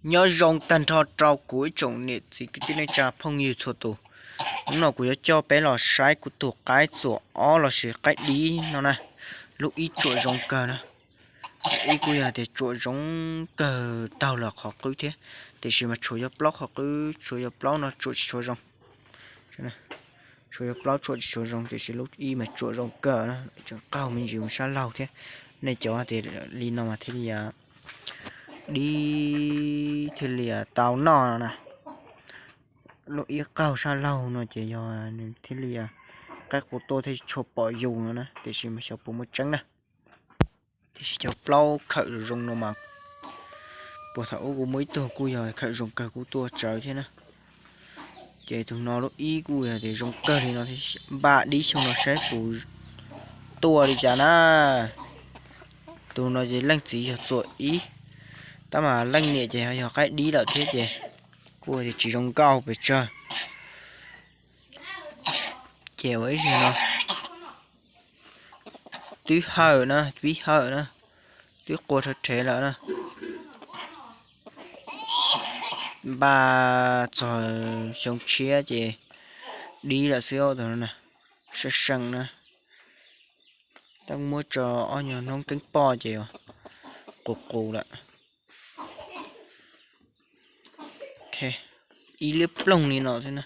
Nyob zoo tag nrho rau kuv ib tsoom niam txiv kwv tij neej tsa phooj ywg txhua tus. Hnub no kuv yuav coj peb los saib kuv tus qaib txuas ob lossis qaib dib no na. Lub ib tsuam zoo kawg na. Ib kuj yog tias tsuam zoo kawg taug los qhov qwb thiab, tiam sis mas tshuav yog plaub qhov qwb, tshuav yog plaub no tsuam tsis tshua zoo. Tshuav yog plaub tsuam tsis tshua zoo, tiam sis lub ib mas tsuam zoo kawg na, tseem qaug me ntsis mus sab laug thiab. Nej cov tias li no mas thiaj li dib thiaj li tau noj no na. Lub ib qaug sab laug no ces yog nws thiaj li qaib qus tuaj thiaj tshua pom yus no na, tiam sis mas xyov puas muaj tseeb na. Tiam sis cov plaub khawm zoo zoo no mas, puag thaum ub kuv muaj ib tug kuj yog khawm zoo kawg kuj tuaj tsawv thiab na. Ces tus no lub ib kuj yog tias zoo kawg li no, npaj dib xyoo no saib puas tuaj li cas na. Tus no ces leej txiv yog txuas ib, tab mas leej niam ces ho yog qaib dib lawm thiab ces kuj tias tsis zoo nkauj pes tsawg. Ces ua ib zaug no twb hawm na, twb hawm na, twb qua rhawv rhev lawm na. Npaj txog xyoo tshiab ces dib lawm xwb tus no na, seej seej na. Tab muab tso ob nyuag hnub keeb poj ces qus qus lawm. Ib liab ploog li no xwb na.